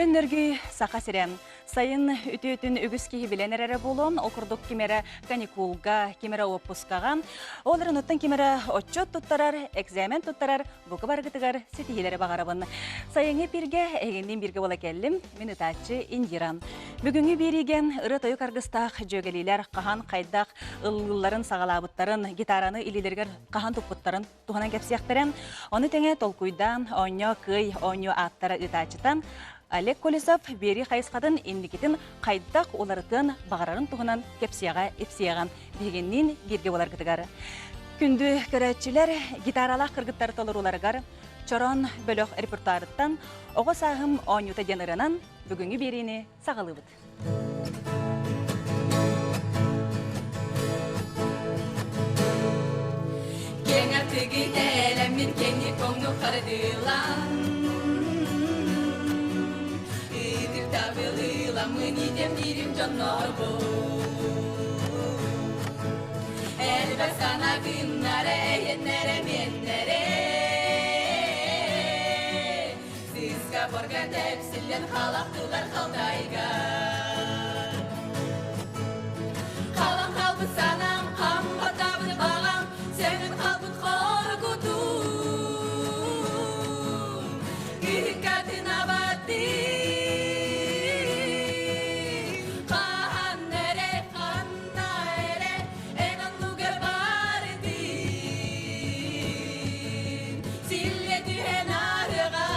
Өннөргүй Саха сирэ. Сайын үтүөтүн үгүс киһи билэн эрэрэ буолуон, ол курдук ким эрэ каникулга, ким эрэ уоппускаҕа, ол эрэн оттон ким эрэ отчуот туттарар, экзамен туттарар, бука барыгытыгар ситиһиилэри баҕарабын. Сайыҥҥы эпииргэ эһигинниин бииргэ буола кэллим. Мин ытааччы Индира. Бүгүҥҥү биэриигэ ырыа-тойук аргыстаах дьүөгэлиилэр хаһан хайдах ыллыылларын саҕалаабыттарын, гитараны илиилэригэр хаһан туппуттарын туһунан кэпсиэхтэрэ. Ону тэҥэ толкуйдаан оонньоо кыай оонньуу ааттара ыытааччытан Олег Колесов биэрии хайысхатын инникитин хайдах уларытыан баҕарарын туһунан кэпсиэҕэ ипсиэҕэ. Биһигинниин бииргэ буоларгытыгар. Күндү көрөөччүлэр, гитаралаах кыргыттар толорууларыгар Чорон бөлөх репертуарыттан Оҕо сааһым оонньуута диэн ырыанан бүгүҥҥү биэриини саҕалыыбыт. Киэҥ аттыгы тээлэммин киэҥник хоҥнук хардыылан Ыытык табылыыламмын иитэмниирим дьоннорбун Элбэх сана гыннара эйэннэрэ миэннэрэ Сыыска борга тэпсиллэн халахтылар халтайга Халан халбыт санам, хампатабын балам, сенин халбыт хоргутун. Күһүккатын абаттыы, хаһан эрэ, ханна эрэ, эн оннугар бардын. Силле түһэн арыға,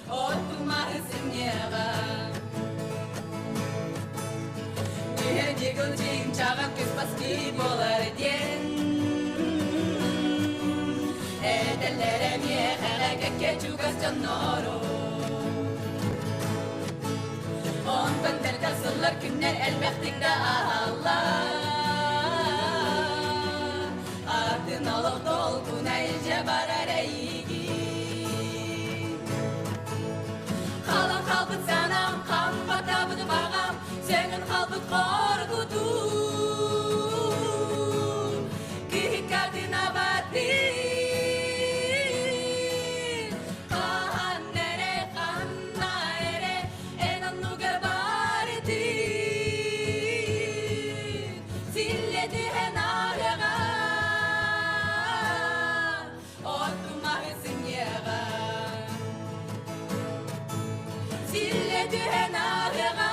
оттумаһы сынньыаҕа. Түһэн дьигыл чыҥчаҕа күс буолар диэн Этэллэрэ миэхэҕэ кэккэ чугас дьоннору Онтон бэртэх сыллар күннэр элбэхтик да ааһаллар Атын олох долгуна илдьэ барар эйигин Халан халбыт санам, хампатабыт баҕам, Сенин халбыт хоргутуу Киһиккатын абаттыы Хаһан эрэ, ханна эрэ Эн оннугар бардыы Силле түһэн ааһыаҕа Оттумаһы сынньыаҕа Силле түһэн ааһыаҕа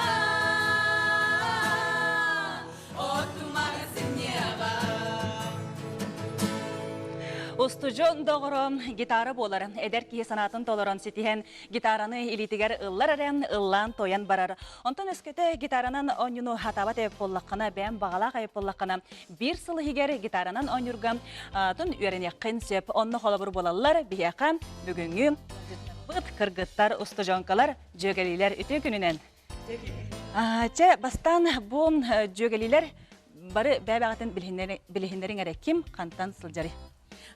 Оттумаһы сынньыаҕа Устудьуон доҕором гитара буолар. Эдэр киһи санаатын толорон ситиһэн гитараны илиитигэр ыллар эрэ ыллаан тойон барар. Онтон өскөтө гитаранан оонньууну хатаабат эбит буоллаххына, бэйэм баҕалаах эбит буоллаххына, биир сыл иһигэр гитаранан оонньуурга тун үөрэниэххин сөп. Онно холобур буолаллар биһиэхэ бүгүҥҥү быт кыргыттар, устудьуонкалар, дьүөгэлиилэр үтүө күнүнэн. Чэ, бастаан бу дьүөгэлиилэр бары бэйэ-бэҕэтин билиһиннэриҥ эрэ ким хантан сылдьарый?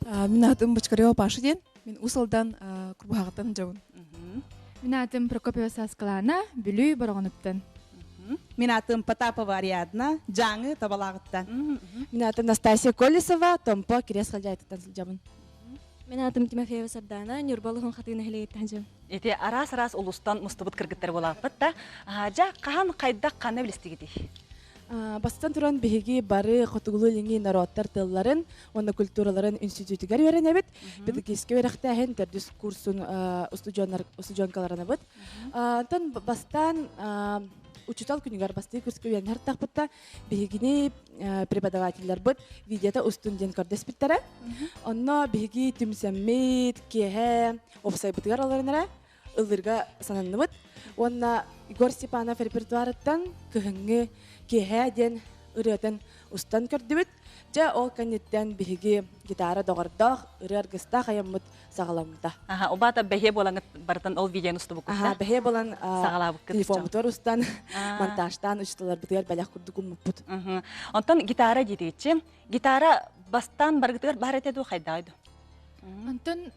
Мин аатым Бочкарева Паша диэн. Мин Уус Алдан Курбуһаҕыттан дьабын. Мин аатым Прокопьева Сааскылаана, Бүлүү Бороҕонуттан. Мин аатым Потапова Ариадна, Дьааҥы Табалааҕыттан. Мин аатым Настасья Колесова, Томпо Кириэс Халдьаайытыттан сылдьабын. Мин аатым Тимофеева Сардаана, Ньурба улуһун Хатыы нэһилиэгиттэн сылдьабын. Ити араас-араас улуустан мустубут кыргыттар буолааппыт да, дьэ хаһан хайдах ханна билистигитий? Бастатан туран биһиги бары хотугулуу-илиҥҥи норуоттар тылларын уонна культураларын институтугар үөрэнэбит. Педагогическай үөрэхтээһин төрдүс курсун устудьуоннар устудьуонкаларынабыт. Онтон бастаан учуутал күнүгэр бастыы курска үөрэнэр тахпытта биһигини преподавателлэрбит видеота устун диэн көрдөспүттэрэ. Онно биһиги түмсэммит, киэһэ уопсайбытыгар олорон ыллыырга сананныбыт. Уонна Егор Степанов репертуарыттан кыһыҥҥы киэһэ диэн ырыатын устан көрдүбүт. Дьэ, ол кэнниттэн биһиги гитара доҕордоох, ырыа аргыстаах айаммыт саҕаламмыта. Аха, убаата бэһиэ буолаҥыт барытын ол видеоны устубуккут Аха, бэһиэ буолан саҕалаабыккыт. телефоммутугар устан, монтажтаан учууталларбытыгар бэлэх курдук уммуппут. Онтон гитара диэтигитчи, гитара бастаан баргытыгар баар этэ дуу хайдаҕай дуу? Онтон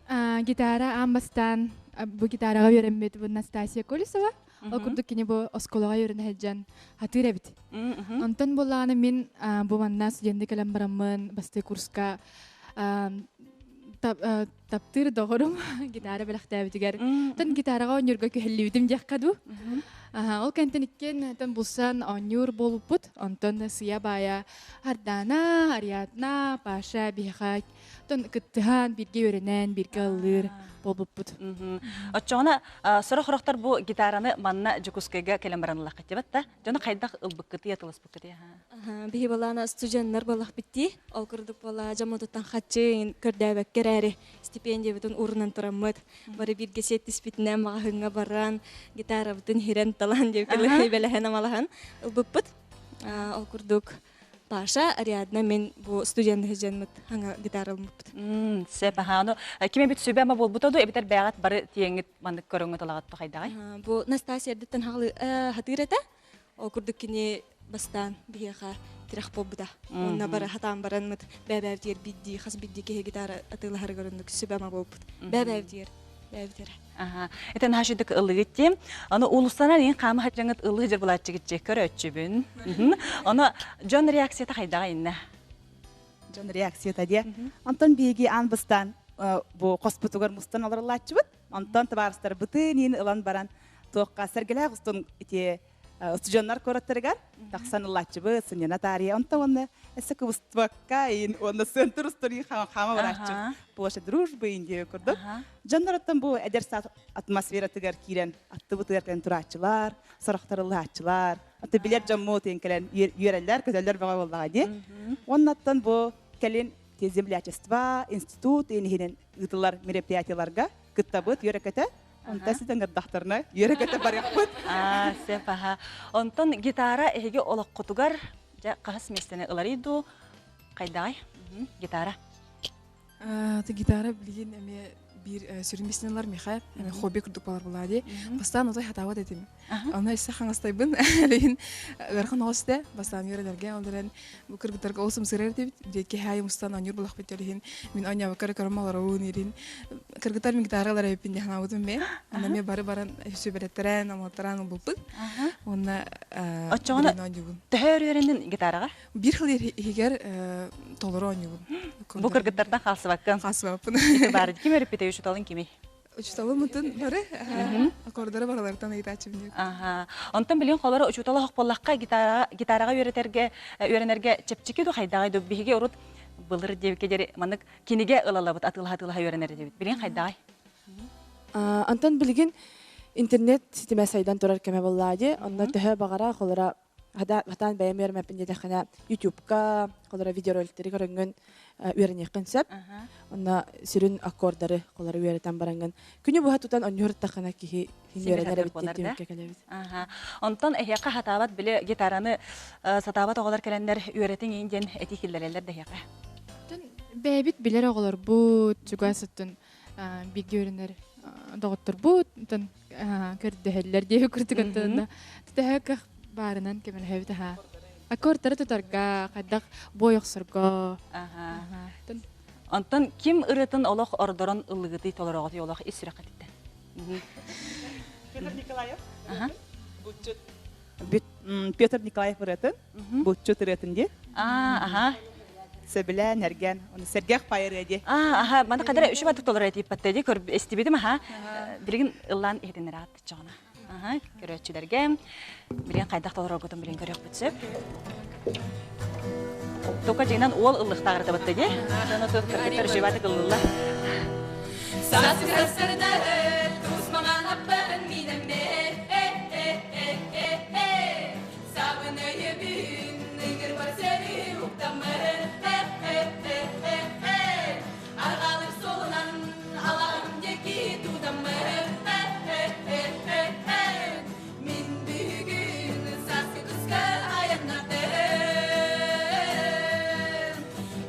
гитара аан бастаан бу гитараҕа үөрэммит бу Настасья Колесова. Ол курдук кини бу оскуолаҕа үөрэнэ сылдьан хатыыр эбит. Онтон буоллаҕына мин бу манна студенты кэлэн бараммын бастыы курска. Таптыыр доҕорум гитара бэлэхтээбитигэр тон гитараҕа оонньуурга күһэллибитим диэххэ дуу. Ол кэнтэн иккиэн тон булсан оонньуур буолбуппут. Онтон сыйа баайа Ардана, Ариадна, Паша биһиэхэ тон кыттыһан бииргэ үөрэнэн, бииргэ ыллыыр буолбуппут. Оччоҕуна сорох-сорохтор бу гитараны манна Дьокуускайга кэлэн баран ыллаххыт диэбэт да? Дьону хайдах ылбыккытый, атыласпыккытый? Биһи балаана студеннар буоллахпыт дии. Ол курдук буолла дьоммутуттан хаччы көрдөөбөккө эрээри стипендиябытын уурунан тураммыт. Бары бииргэ сиэттиспитинэн маҕаһыыҥҥа баран, гитарабытын хирэн талан диэбиккэ бэлэһэн амалаһан ылбыппыт. Ол курдук Паша, Ариадна мин бу студенныһы дьонмут хаҥа гитара ылбыппыт. Сөп, аха. Ону ким эбит сүбэ ама буолбута дуу, эбэтэр бэйэҕит бары тиэҥҥит маннык көрөҥҥүт ылаҕыт хайдаҕай? Бу Настасья эрдэттэн хатыыр этэ. Ол курдук кини бастаан биһиэхэ тирэх буолбута. Уонна бары хатаан баранмыт бэбээбитигэр бидди хас бидди киһи гитара атыылаһарыгар оннук сүбэ ама буолбут. Бэбээбитигэр бэбитэрэ. Аха. Это наша ылыгыт тем. Аны улустанан ин хаама хатжаңыт ылыы жыр булааччыгытчы көрөөччүбүн. Аны дьон реакцията хайдаҕа иннэ? Дьон реакцията диэ. Онтон биһиги аан бастаан бу хоспутугар мустан олорулааччыбыт. Онтон табаарыстарбытын иин ылан баран туохха сэргэлээх устун ити устудьуоннар куораттарыгар тахсан ыллааччыбыт, сынньана таарыйа. Онтон уонна эссе кыбыстыбакка иин уонна центр устун хаама барааччы. Площадь дружбы иин диэби курдук. Дьоннороттон бу эдэр саас атмосфератыгар киирэн аттыбытыгар кэлэн турааччылар, сорохтор ыллааччылар. Аты билэр дьоммут иин кэлэн үөрэллэр, көтөллөр бөҕө буоллаҕа дии. Уоннаттан бу кэлин землячество, институт иин иһинэн ыытыллар мероприятиеларга кыттабыт, үөрэ-көтө. Онтон ситэн ырдахтарына үөрэ-көтө барыахпыт. Аа, сөп аха. Онтон гитара эһиги олоххутугар дьэ хаһыс миэстэни ыларый дуу? Хайдаҕай? Гитара. Гитара билигин эмиэ биир сүрүн миэстэни ылар миэхэ эмиэ хобби курдук балар буолаа дии. Бастаан отой хатаабат этим. Аны өссө хаҥастайбын билигин ыарахан оҕус этэ. Бастаан үөрэнэргэ ол эрэн бу кыргыттарга ол сымсырар этибит. Дьэ киһи мустан оонньуур булахпыт иһин мин оонньообокко эрэ көрөн олоробун ирин кыргыттар мин гитара ылар эбиппин диэн санаабытым мен. Аны эмиэ бары баран сүбэлэттэрэн, амалаттаран ылбыппыт. Уонна Оччоҕуна төһө өр үөрэннин гитараҕа? Биир сыл иһигэр толору оонньуубун. Бу кыргыттартан хаалсыбаккын. Хаалсыбаппын. Баар ким өрүппүтэй учууталын кимий? Учууталым бары аккордары барыларыттан ыйытааччыбын диэбит. Аха. Онтон билигин холоро учуутала хохполлахха гитараҕа гитараҕа үөрэтэргэ үөрэнэргэ чэпчэки ду хайдаҕай ду биһиги урут былыр диэбиккэ диэри маннык кинигэ ылалабыт атыылаһа атыылаһа үөрэнэр диэбит. Билигин хайдаҕай? Онтон билигин интернет ситимэ сайдан турар кэмэ буоллаа дии. Онно төһө баҕара холоро хатаан бэйэм үөрэммэппин диэтэххинэ ютубка холоро видеороликтары көрөҥҥүн үөрэниэххин сөп. Онно сүрүн аккордары холоро үөрэтэн бараҥҥын күнү быһа тутан онньуһуруттаххына киһи үөрэнэр эбит диэн түмүккэ кэлэбит. Онтон эһиэхэ хатаабат били гитараны сатаабат оҕолор кэлэннэр үөрэтиҥ иин диэн этии киллэрэллэр да эһиэхэ. Бэйэбит билэр оҕолорбут чугас оттон бииргэ үөрэнэр доҕотторбут оттон көрдөһөллөр диэби курдук оттон төһө кых баарынан көмөлөһөбүт аха аккордары тутарга хайдах бой охсорго. Онтон ким ырыатын олох ордорон ыллыгытый толороҕутуй олох ис сүрэххититтэн? Петр Николаев Бутчут Петр Николаев ырыатын Бутчут ырыатын дии. Аха. Сөбүлээн, эргэн, оны сэргэх пайырыа дии. Аха, маны кадара үчү батык толору этиппатта дии, көр эстибитим аха. Билигин ыллаан иһитиннэр ааттыччаҕына. Аха, көрөөччүлэргэ билигин хайдах толороргутун билин көрүөхпүт сөп. Тока дьиҥинэн уол ыллыхтааҕыртабытта дии. Ону кыргыттар үчү батык ыллылар. Сасырсырда тус маман аппын минемме Сабын өйөбүн ыгырбар сөрү уктаммын Арҕалык суолунан алаһым диэки тутаммын Мин бүгүн сааскы куска айаннатым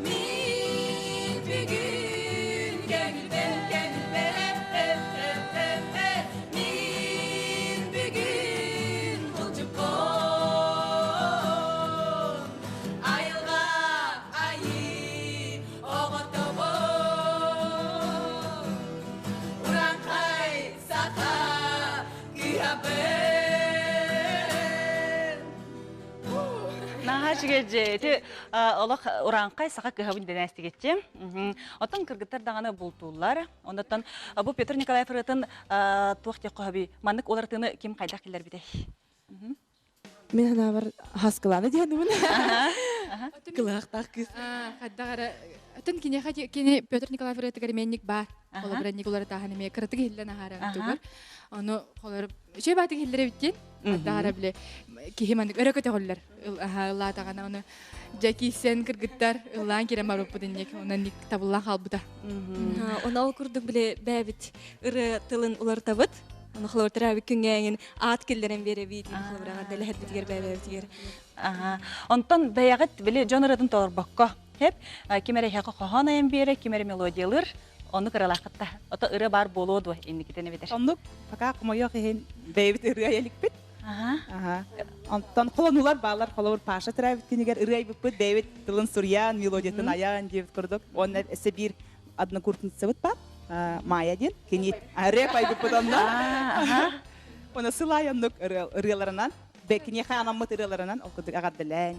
Мин бүгүн көҥүлбэр көҥүлбэр. Наһаа үчүгэй дьэ. Ити олох урааҥхай саха кыһабын дэнээстигиччи. Оттон кыргыттар даҕаны бултууллар. Оннуттан бу Петр Николаев ырыатын туох диэх хоһоби маннык уларытыыны ким хайдах киллэрбитэй? Мин санаабар хаскылаана диэнибин. Кылаахтаах кыыс. Хайдах эрэ Атын киниэхэ кини Петр Николаев ырыатыгар эмиэнник баар. Холобура Николай тааһын эмиэ кыратык иһиллэн аһаара тугар. Ону холор үчүгэй баатык иһиллэр эбиттин. Аттаара бile киһи маннык өрө көтөҕүллэр. Ыллаатаҕына ону дьэ кииссэн кыргыттар ыллаан кирэн барбыппыт инник. Онон ник табыллан хаалбыта. Оны ол курдук биле бэбит ыры тылын улартабыт. Оны холобур төрөөбүт күҥҥэ аат киллэрэн биэрэбит, холобураҕа дэлэһэрбитигэр бэбэбитигэр. Онтон бэйэҕит били дьон ырытын толорбокко Хеп, ким эрэ эһиэхэ хоһоон айан биэрэ, ким эрэ мелодиялыыр, оннук ыралааххытта. Ото ырыа баар буолуо дуо инникитин эбэтэр? Оннук, пока хомойуох иһин бэйэбит ырыа айа иликпит. Аха. Онтон холонуулар баалар, холобур Паша төрөөбүт күнүгэр ырыа айбыппыт, бэйэбит тылын суруйан, мелодиятын айан диэбит курдук. Уонна өссө биир однокурсницабыт баар, Майя диэн. Кини рэп айбыппыт онно. Уонна сыл аайы оннук ырыаларынан киниэхэ анаммыт ырыаларынан ол курдук эҕэрдэлээн.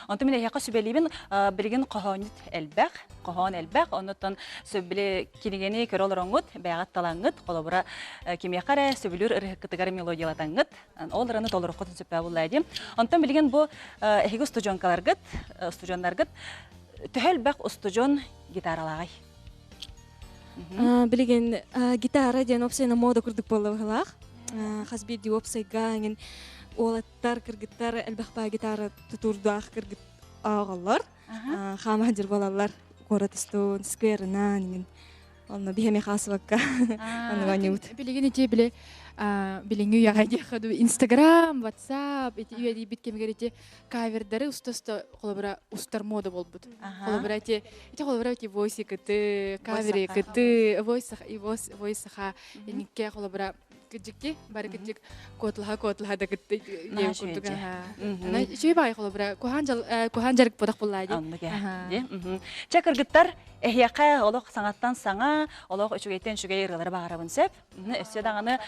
Онтон мин эһиэхэ сүбэлиибин, билигин хоһоонньут элбэх, хоһоон элбэх, оннуттан сөбүлэ кинигэни көрө олороҥҥут, бэйэҕит талаҥҥыт, холобура кимиэхэ эрэ сөбүлүүр ырыһыккытыгар мелодиялатаҥҥыт, ол ырыаны толоруккутун сөппөө буллаа диим. Онтон билигин бу эһиги устудьуонкаларгыт, устудьуоннаргыт төһө элбэх устудьуон гитаралааҕый? Билигин гитара диэн уопсайынан мода курдук буолла быһылаах. Хас биирдии уопсайга эҥин уолаттар, кыргыттар элбэх баа гитара тутуурдаах кыргыт ааҕаллар. Хаама сылдьар буолаллар. Куорат устун, скверынан эҥин. Онно биһиэми хаасыбакка онно оонньуубут. Билигин ити били билиҥҥи үйэҕэ диэххэ дуу Инстаграм, Ватсап ити үйэлийбит кэмигэр ити кавердары уста-уста холобура устар мода буолбут. Холобура ити ити холобура ити войси кыты, кавери кыты, войс и войс саха иникке холобура кыджикки бары кыджик куотлаха куотлаха да кытты диэн курдук аха. Үчүгэй баҕайы холобура куһаан жал куһаан жарык бодох буллаа ди. Оннук ээ. Чэ кыргыттар эһиэхэ олох саҥаттан саҥа, олох үчүгэйтэн үчүгэй ырыалары баҕарабын сөп. Өссө даҕаны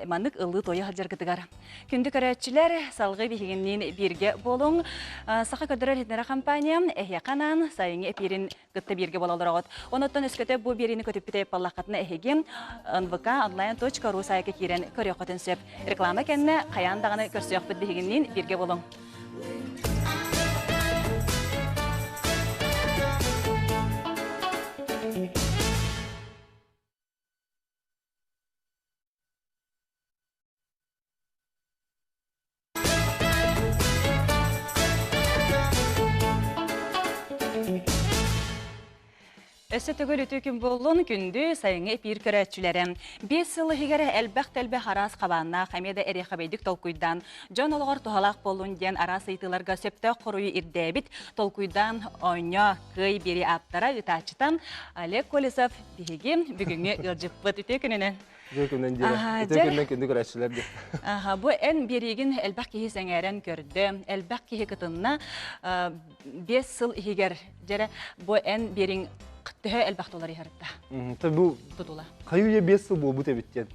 маннык ыллыы-туойа сылдьаргытыгар. Күндү көрөөччүлэр, салгыы биһигинниин бииргэ буолуҥ. Саха көрдөрөр иһитиннэрэр компания эһиэхэ анаан сайыҥҥы эпиирин кытта бииргэ буола олороҕут. Онуттан өскөтө бу биэриини көтүппүтэ буоллаххытына эһиги нвк онлайн.ру саайка киирэн көрүөххүтүн сөп. Реклама кэннэ хайаан даҕаны көрсүөхпүт биһигинниин бииргэ буолуҥ. Өссө төгүл үтүө күн буоллун, күндү сайыҥҥы эпиир көрөөччүлэрэ. 5 сыл иһигэр элбэх тэлбэх араас хабааннаах, эмиэ да эриэхэбэйдик толкуйдаан, дьон олоҕор туһалаах буоллун диэн араас ыйытыыларга сөптөөх хоруйу ирдээбит, толкуйдаан оонньоо кыай биэрии ааптара, ыытааччыта Олег Колесов биһиги бүгүҥҥү ыалдьыппыт. Үтүө күнүнэн! Үтүө күнүнэн диэри. Үтүө күнүнэн күндү көрөөччүлэр диэ. Аха, бу эн биэриигин элбэх киһи сэҥээрэн көрдө, элбэх киһи кытынна. 5 сыл иһигэр дьэрэ бу эн биэриҥ төһө элбэх доллар иһэритта? Бу тутула. Хайы 5 сыл буолбут эбит диэн.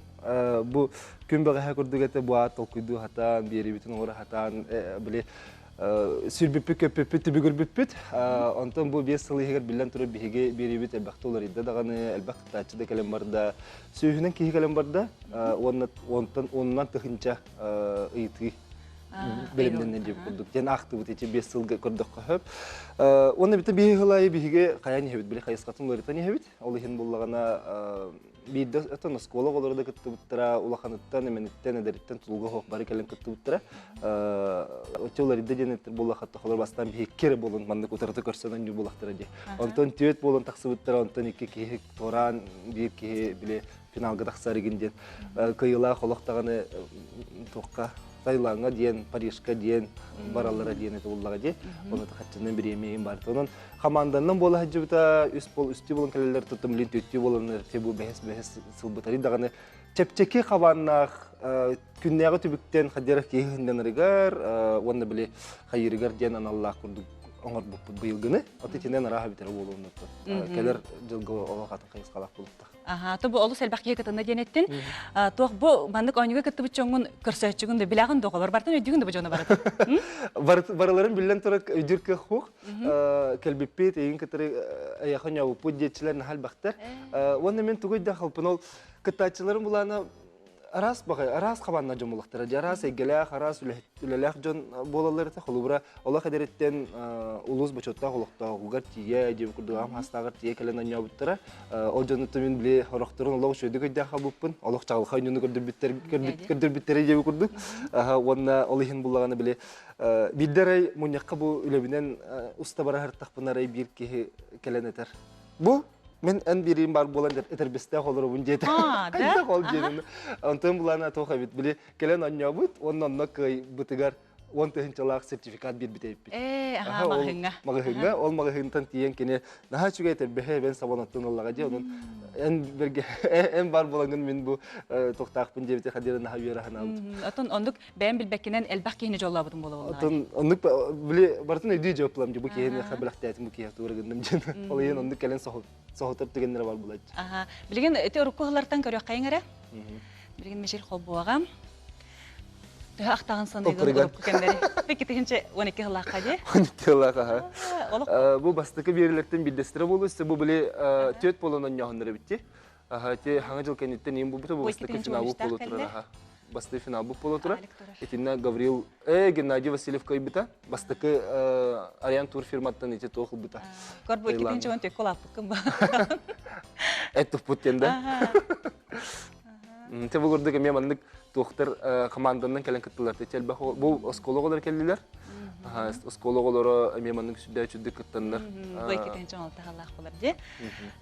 Бу күн бэҕэһээ курдук этэ бу аат толкуйдуу хатаан, биэриибитин оҥоро хатаан, били сүрбүппүт, көппүппүт, түбүгүрбүппүт. Онтон бу 5 сыл иһигэр биллэн турар биһиги биэриибит элбэхтэ уларыйда даҕаны, элбэх кыттааччы да кэлэн барда. Сүүһүнэн киһи кэлэн барда, уонна онтон уонунан тыһыынча ыйытыы бэлэмнэннэ диэбит курдук диэн аахтыбыт ити 5 сылга көрдөххө сөп. Уонна бите биһи сыл биһиги хайаан иһэбит, били хайысхатын уларытан иһэбит. Ол иһин буллаҕына биирдэ оттон оскуола оҕолоро да кыттыбыттара, улаханыттан, эмэниттэн, эдэриттэн тулуга суох бары кэлэн кыттыбыттара. Оччо уларыйда диэн эттэр буоллахха холор бастаан биһикки эрэ буолан маннык утарыта көрсөн онньуу буолахтара дии. Онтон түөрт буолан тахсыбыттара, онтон икки киһи туораан биир киһи били финалга тахсар игин диэн кыайыылаах олох даҕаны туохха Таилаҥҥа диэн, Парижка диэн бараллара диэн этэ буллаҕа дии. Оны хаччынан бириэмийин бар. Онон хамаанданнан буола сылдьыбыта, үс бол үстүү болон кэлэллэр туттум билин түөттүү болоннор те бу бэһэс бэһэс сылбытары даҕаны чэпчэки хабааннаах күннээҕи түбүктэн хадьара киһи хынданарыгар уонна били хайырыгар диэн аналлаах курдук. оҥорбуппут быйылгыны. От итинэн арааһа бүтэрэ буолуоннуттан. Кэлэр дьылга олох атын хайысхалаах буолуохтаах. Аха, то бу олус элбэх киһи кытынна диэн эттин. Туох бу маннык оонньууга кыттыбыт дьоҥҥун көрсөөччүгүн да билэҕин да оҕолор бартын өйдүүгүн да бу дьону барытын. Барыларын биллэн турар өйдүүр кыах суох. Кэлбиппит, эйигин кытары эйэхэ ньообуппут диэччилэр наһаа элбэхтэр. Уонна мен тугу өйдөөн халпын ол кыттааччыларым булаана араас баҕай, араас хабааннаах дьон буоллахтара. Дьэ араас эйгэлээх, араас үлэлээх дьон буолаллар этэ. Холобура, олох эдэриттэн улуус бочуоттаах олохтооҕугар тиийэ, диэн курдук аҕам хаастааҕар тиийэ кэлэн онньообуттара. Ол дьонуттан мин били орохторун олох үчүгэйдик өйдөөн хаалбыппын. Олох чаҕылхай онньуну көрдөрбүттэр көрдөрбүттэрэ диэби курдук. Уонна ол иһин буллаҕына били биирдэ арай мунньахха бу үлэбинэн уста бара сырыттахпына арай биир киһи кэлэн этэр. Бу Мин эн бириим бар буолан этэрбэстээх олоробун диэтэ. Хайдах ол диэнин. Онтон булаана туох эбит. Били кэлэн онньообут, уонна онно кыайбытыгар 10 тыһыынчалаах сертификат биэрбит эбиппит. Ээ, аха, маҕаһыыҥҥа. Маҕаһыыҥҥа, ол маҕаһыынтан тиийэн кини наһаа үчүгэй этэрбэһэ эбэн сабан оттон ыллаҕа дии. Онон эн берге эн бар буолаҥҥын мин бу тохтаахпын диэбити хадира наһаа үөрэ санаабытым. Отон оннук бэйэм билбэккинэн элбэх киһини дьоллообутум буола буоллаҕа. Отон оннук били барытын өйдүү дьыаппылам дии бу киһини бэлэхтээтим бу киһи туора гынным диэн. Ол иһин оннук кэлэн соһутар түгэннэрэ бар булааччы. Аха. Билигин ити урукку сыллартан көрүөххэйиҥ эрэ. Билигин Мишель холбуоҕа. Төһө ахтаҕын саныыгын урукку кэмнэри? 2012 сыллаахха дии. 12 сыллаах аха. Бу бастакы биэрилэртэн биирдэстэрэ буолуо бу били түөрт буолан онньооһуннар эбитти. Аха, ити хаҥа дьыл кэнниттэн иин булбута бу бастакы финалбыт буола турар аха. Бастакы финалбыт буола турар. Итиннэ Гаврил, э, Геннадий Васильев кыайбыта. Бастакы Ариан Тур фирматтан ити туох ылбыта. Кор бу иккитинчи он төккө улааппыккын ба. Эт туппут диэн да. Те бу курдук эмиэ маннык туохтар команданан кэлэн кыттылар. Те элбэх бу оскуола оҕолоро кэллилэр. Оскуола оҕолоро эмиэ маннык сүрдээх үчүгдүк кыттаннар. Бу иккитинчи оҥолтаһалаах болар дии.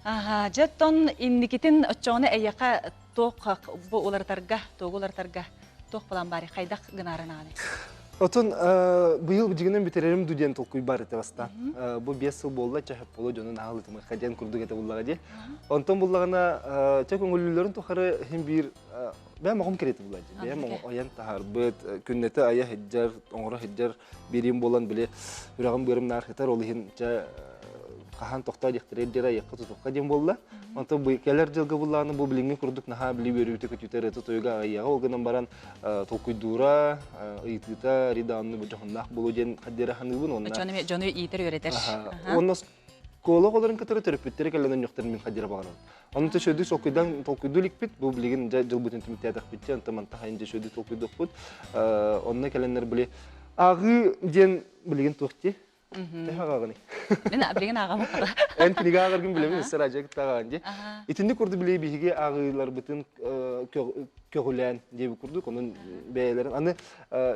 Аха, дьэ оттон инникитин оччоҕуна эйиэхэ туох бу уларытарга, тугу уларытарга туох план баарый, хайдах гынарын аҕаны? Отон быйыл дьигинэн бүтэрэрим ду диэн толкуй бар этэ бастаан. Бу 5 сыл буолла, чэ боло дьонун аалытымыхха диэн курдук этэ буллаҕа дии. Онтон буллаҕына чэ көҥүллүүлэрин тухары иһин биир бэйэм оҕом кэриэтэ булла дии. Бэйэм ойон таһаарбыт, күннэтэ айа сылдьар, оҥоро сылдьар бириим буолан били үрэҕим быарым наар сытар, ол иһин чэ хаһан тохтоо диэхтэрэ диэри айахха тутуохха диэн буолла. Онтон бу кэлэр дьылга буллаҕына бу билиҥҥи курдук наһаа били үөрүүтэ көтүүтэ ырыата тойуга аҕыйаҕа ол гынан баран толкуйдуура, ыйытыыта ридаанны бу дьоһуннаах буолуо диэн хаддера саныыбын уонна Дьону дьону иитэр үөрэтэр. Уонна оскуола оҕолорун кытары төрөппүттэрэ кэлэн өнньөхтөрүн мин хаддера баҕарабын. Ону төшөдү толкуйдан толкуйдуу иликпит. Бу билигин дьэ дьылбытын түмүктээтэхпит онтон манта хайын дьэ шөдү толкуйдуохпут. Онно кэлэннэр били ааҕыы диэн билигин туох дии Төһө ааҕаҕыный? Мин билигин ааҕабын. Эн кинигэ ааҕаргын билэбин, өссө радио кытта ааҕаҕын дии. Итинник курдук били биһиги ааҕыыларбытын көҕүлээн диэбит курдук, онон бэйэлэрин. Аны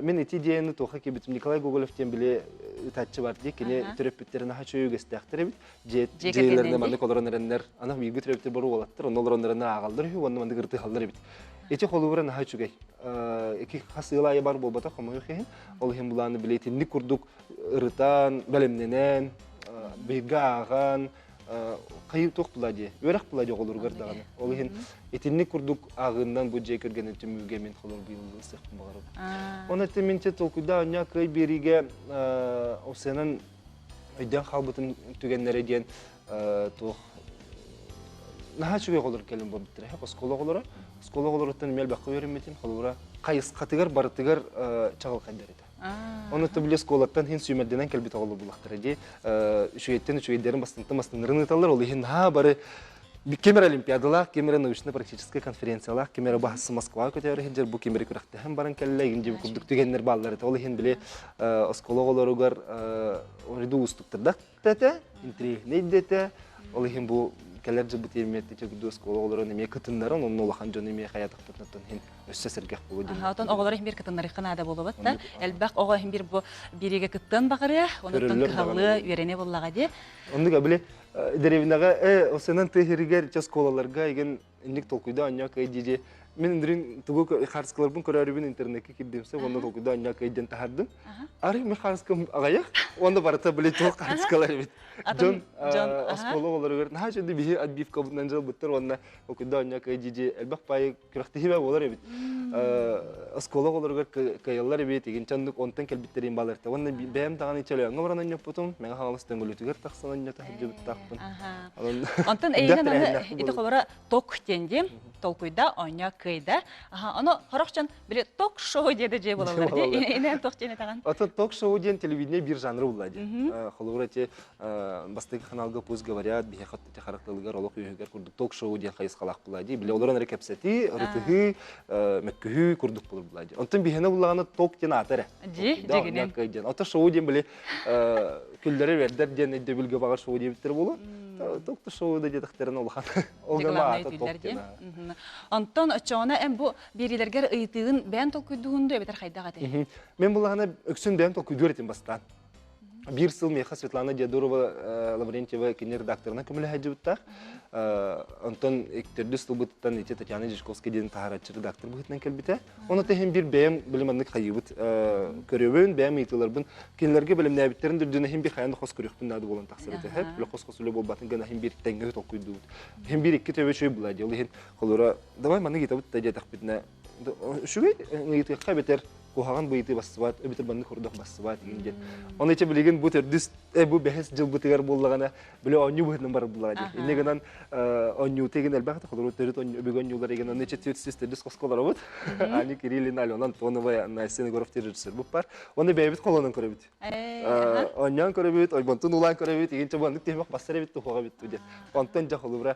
мин ити идеяны туохха киирбитим Николай Гоголев диэн били ытааччы бар дии, кини төрөппүттэрин наһаа үчүгэй үгэстээхтэр эбит. Дьиэ маннык олорон эрэннэр, аны бииргэ төрөппүттэр бары уолаттар, онно олорон эрэннэр ааҕаллар үһү, уонна маннык ырытыһаллар эбит. Ити холобура наһаа үчүгэй. Ики хас ыал аайы бар буолбатах, хомойуох иһин. Ол иһин булааны били итинник курдук ырытан, бэлэмнэнэн, бииргэ ааҕан, хайыы туох була дии, үөрэх була дии оҕолоругар даҕаны. Ол иһин итинник курдук ааҕыыннан бу дьиэ кэргэнин түмүүгэ мин холор быйылгы ылсыахпын баҕарабын. Оны эттим мин толкуйда онньо кыай биэриигэ осенан өйдөөн хаалбытын түгэннэрэ диэн туох наһаа үчүгэй оҕолор кэлин буолбуттара. Оскуола оҕолоро. Оскуола оҕолоруттан эмиэ элбэххэ үөрэммитим. Холобура, хайысхатыгар барытыгар чаҕылхайдар этэ. Оны били оскуолаттан хин сүүмэрдэнэн кэлбит оҕолор буллахтара дии. Үчүгэйтэн үчүгэйдэрин бастыҥтан бастыҥнарын ыыталлар. Ол иһин наһаа бары ким эрэ олимпиадалаах, ким эрэ научно-практическай конференциялаах, ким эрэ баһасы Москваҕа көтөөрү сылдьар, бу ким эрэ күрэхтэһэн баран кэллэ, игин дии курдук түгэннэр бааллар этэ. Ол иһин били оскуола оҕолоругар ориду уустуктардаах этэ, интэриэһинэй да этэ. Ол иһин бу кэлэр дьылбыт эмиэ курдук оскуола оҕолорун эмиэ кытыннаран, онно улахан дьону эмиэ хайатахпытынан иһин өссө сэргэх буолуо диэн. Оттон оҕолор иһин биир кытыннарыахха наада буолубат да. Элбэх оҕо иһин биир бу биэриигэ кыттыан баҕарыа, онуттан кыһаллыа, үөрэниэ буоллаҕа дии. Оннук били дэриэбинэҕэ э осенан тыа сиригэр оскуолаларга игин инник толкуйда онньоо кый дии. Мин үндүрүн тугу харыскаларбын көрөөрүбүн интернетке кирдимсе, онно толкуйда анньа кыйден тахардым. Ары мен харыскам аҕыйах, онно барыта били туох харыскалар эбит. Дьон оскуола оҕолоругар наһаа үчүгэй биһи отбивкабытынан дьалбыттар уонна толкуйда анньа кыйдьи элбэх паайы күрэхтэһиибэ буолар эбит. Оскуола оҕолоругар кыайаллар эбит, игин чаннык онтон кэлбиттерин баларта. Уонна бэйэм даҕаны чөлөөҥҥө баран онньоппутум, Мэҥэ Хаҥалас Төҥүлүтүгэр тахсан онньото сылдьыбыттаахпын. Онтон эйигин аны ити холоро ток диэн диэн толкуйда оонньоо кыайда. Ону хорох дьон били ток-шоу диэде дьиэ буолаллар дии. Инэн тох диэн этэҕин. Ото ток-шоу диэн телевидение биир жанры булла дии. Холобура эти бастакы каналга пусть говорят биһиэхэ ити харах тылыгар олох үөһүгэр курдук ток-шоу диэн хайысхалаах була дии. Били олорон эрэ кэпсэтии, ырытыһыы, мөккүһүү курдук булар була дии. Онтон биһиэнэ буллаҕына ток диэн аата эрэ. Дии, дьигинэн. Ото шоу диэн били күллэри вердер диэн өйдөбүлгэ баҕар шоу диэбиттэр буолуо. Ток шоу да диэтэхтэрин улахан. Ол гына аата ток диэн. Онтон оччоҕуна эн бу биэриилэргэр ыйытыыгын бэйэн толкуйдуугун дуу эбэтэр хайдах этэй? Мен булаһана өксүн бэйэм толкуйдуур этим бастаан. Биир сыл миэхэ Светлана Диадорова Лаврентьева кини редакторынан көмөлөһө Онтон төрдүс сылбытыттан ити Татьяна Дьячковская диэн таһаараччы редактор быһыытынан кэлбитэ. Оны тэһин бир бэйэм билиманнык хайыбыт көрөбүн, бэйэм ыйытыыларбын кинилэргэ бэлэмнээбиттэрин дүрдүнэ иһин бир хайан да хос көрүөхпүн наада буолан тахсар этэ. Хеп, хос-хос үлэ буолбатын гына иһин бир тэҥҥэ толкуйдуубут. Иһин бир икки төбө үчүгэй була дии. Ол иһин холура давай маннык ыйытабыт да диэтэхпитинэ үчүгэй ыйытыахха эбэтэр куһаҕан быйыты бассыбат, эбэтэр маннык хордох бассыбат деген диэн. Оны иче билигин бу төрдүс бу бэһис дьылбытыгар буоллаҕына били оонньуу быһытынан барар буллаҕа дии. Инне гынан оонньуу тегин элбэх холору төрүт өбүгэ оонньуулар еген оны иче түөрт сүүс төрдүс хосколоробут. Аня Кириллина, Алена Антонова, Настя Егоров режиссер бар. Оны бэйэбит холонон көрөбүт. Оонньоон көрөбүт, ойбонтун улаан көрөбүт, игин чабаннык тиһимэх бассар эбит тухуга бит диэн. Онтон дьэ холубура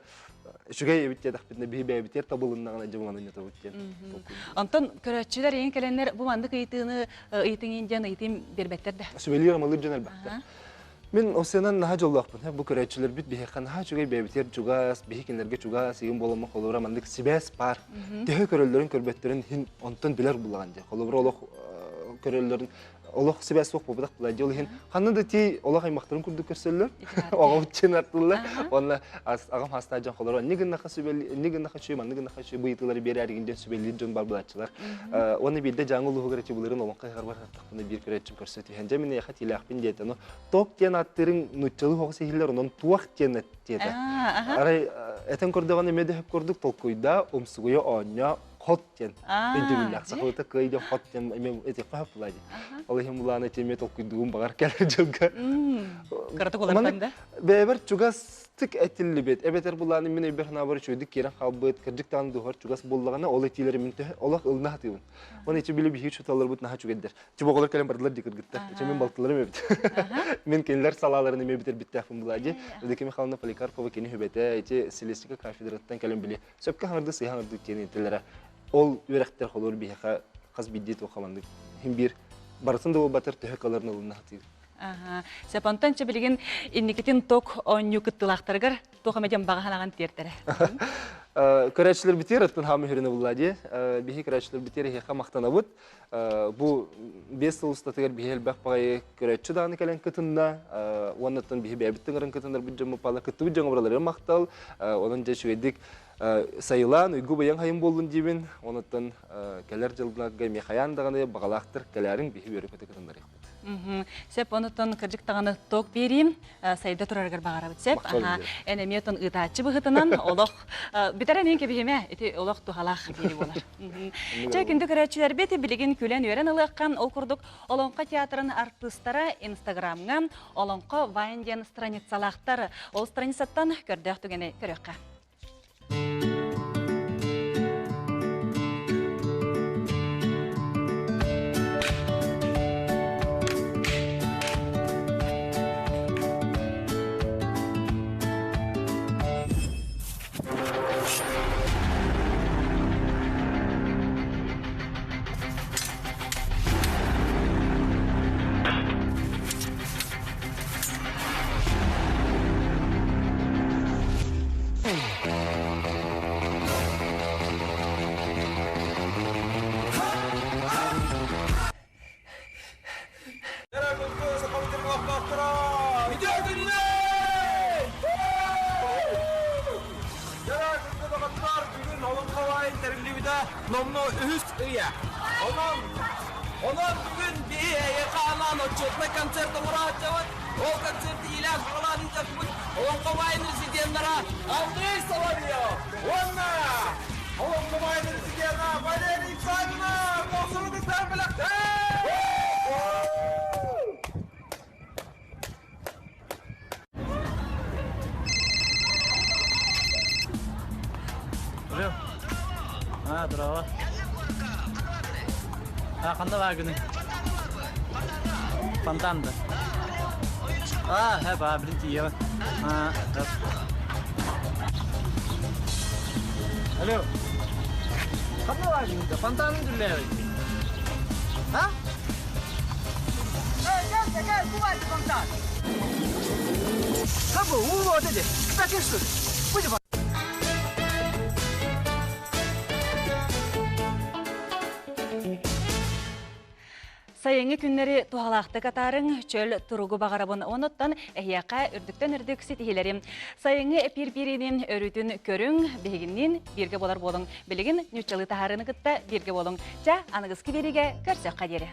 үчүгэй эбит диэтэхпитинэ биһи бэйэбитигэр табылыннаҕына дьэ маны ньотобут диэн. Онтон көрөөччүлэр иин кэлэннэр бу маннык ыйытыыны ыйытыҥ диэн ыйытыым биэрбэттэр да. Сүбэлиир амалыыр дьон элбэхтэр. Мин осенан наһаа дьоллоохпун. Бу көрөөччүлэрбит биһиэхэ наһаа үчүгэй бэйэбитигэр чугас, биһи кинилэргэ чугас, игин буоламмын холобура маннык сибээс баар. Төһө көрөллөрүн көрбөттөрүн иһин онтон билэр буллаҕан дии. Холобура олох көрөллөрүн олох сибээс суох буолбатах була дьол иһин ханна да тиий олох аймахтарын курдук көрсөллөр оҕобут чин артыллар уонна аҕам хаастаах дьон холоро инни гыннаха сүбэл инни гыннаха үчүгэй манны гыннаха үчүгэй быйытыылары биэрээригин диэн сүбэлиир дьон бар булааччылар уонна биирдэ дьааҥы улууһугар ити былырын олоҥхо ыһыаҕар барсаттахпына биир көрөөччүм көрсө түһэн дьэ мин эйиэхэ тиилээхпин диэтэ ону ток диэн ааттыырыҥ нууччалыы оҕус иһиллэр онон туох диэн диэтэ арай этэн көрдөҕүнэ эмиэ да курдук толкуйдаа умсугуйа оонньоо хот диэн өйдөбүллээх. Сахалыта кыай диэн хот диэн эмиэ этиэххэ сөп буолаа дии. Ол иһин булаана ити эмиэ толкуйдугум баҕар кэлэр дьылга. Кыратык уларытан да? Бэйэбэр чугастык этиллибит. Эбэтэр булааны мин өйбөр санаабар үчүгэйдик киирэн хаалбыт, кырдьык даҕаны дууһар чугас буоллаҕына, ол этиилэри мин төһө олох ылына сатыыбын. Оны ичи били биһиги учууталларбыт наһаа үчүгэйдэр. Чубоҕолор кэлэн бардылар дии кыргыттар. Ичи мин балтыларым эбит. Мин кинилэр салааларын эмиэ бүтэрбиттээхпин булаа дии. Евдокия Михайловна Поликарпова кини хүбэтэ, ити стилистика кафедраттан кэлэн били сөпкө хаҥырды сыыһа хаҥырды диэн этэллэрэ. Ол үөрэхтэр холуур биһиэхэ хас биирдии туохха маннык иһин биир барытын да буолбатар төһө кыларын ылына сатыыр. Сөп, онтон чэ билигин инникитин ток оонньуу кыттыылаахтарыгар туох эмэ диэн баҕа санаҕын тиэртэрэ. Көрөөччүлэр битиэр оттон хаамы хүрүнэ булла дии. Биһи көрөөччүлэр битиэр эһиэхэ махтанабыт. Бу 5 сыл устатыгар биһи элбэх баҕайы көрөөччү даҕаны кэлэн кытынна. Уоннаттан биһи бэйэбит тыҥырын кытыннарбыт дьоммут паала кыттыбыт дьоҥҥо барыларыгар махтал. Онон дьэ үчүгэйдик сайылаан уйгу быйаҥ хайын буоллун диибин. Онуттан кэлэр дьылларга эмиэ хайаан даҕаны баҕалаахтар кэлээриҥ биһи үөрэ-көтө кытыннарыахпыт. Сөп, онуттан кырдьык даҕаны ток биэриим сайда турарыгар баҕарабыт сөп. Эн эмиэ отон ыытааччы быһыытынан олох бүтэрэн иһин кэбиһимэ ити олох туһалаах биэри буолар. Чэ, күндү көрөөччүлэрбит билигин күлэн-үөрэн ылыахха. Ол курдук Олоҥхо театрын артыыстара Инстаграмҥа Олоҥхо Вайн диэн страницалаахтар. Ол страницаттан көрдөөх түгэни көрүөххэ. Номнуо үһүс ыйа. Онон, онон бүгүн биһи эйиэхэ анаан отчетнай концерт оҥорооччубут. Ол концерты иилээн саҕалаан ыытыахпыт Олоҥхо баайын резиденнара Андрей Соловьев уонна Олоҥхо баайын резидена Валерий Савинов Мохсурутуттан бэлэхтээ! Алло. А, здорово. А, ханна бааргыный? Фонтан да. А, хэ, ба, блин, тиийэҕин. А, да. Алло. Ханна бааргын да? Фонтанын дүллээбит. А? Сайыҥҥы күннэри туһалаахтык атаарыҥ, чөл туругу баҕарабын. Онуттан эһиэхэ үрдүктэн үрдүк ситиһиилэри. Сайыҥҥы эпиир биэриинин өрүүтүн көрүҥ, биһигинниин бииргэ буолар буолуҥ. Билигин ньуччалыы таһаарыыны кытта бииргэ буолуҥ. Чэ, аныгыскы биэриигэ көрсөххө диэри.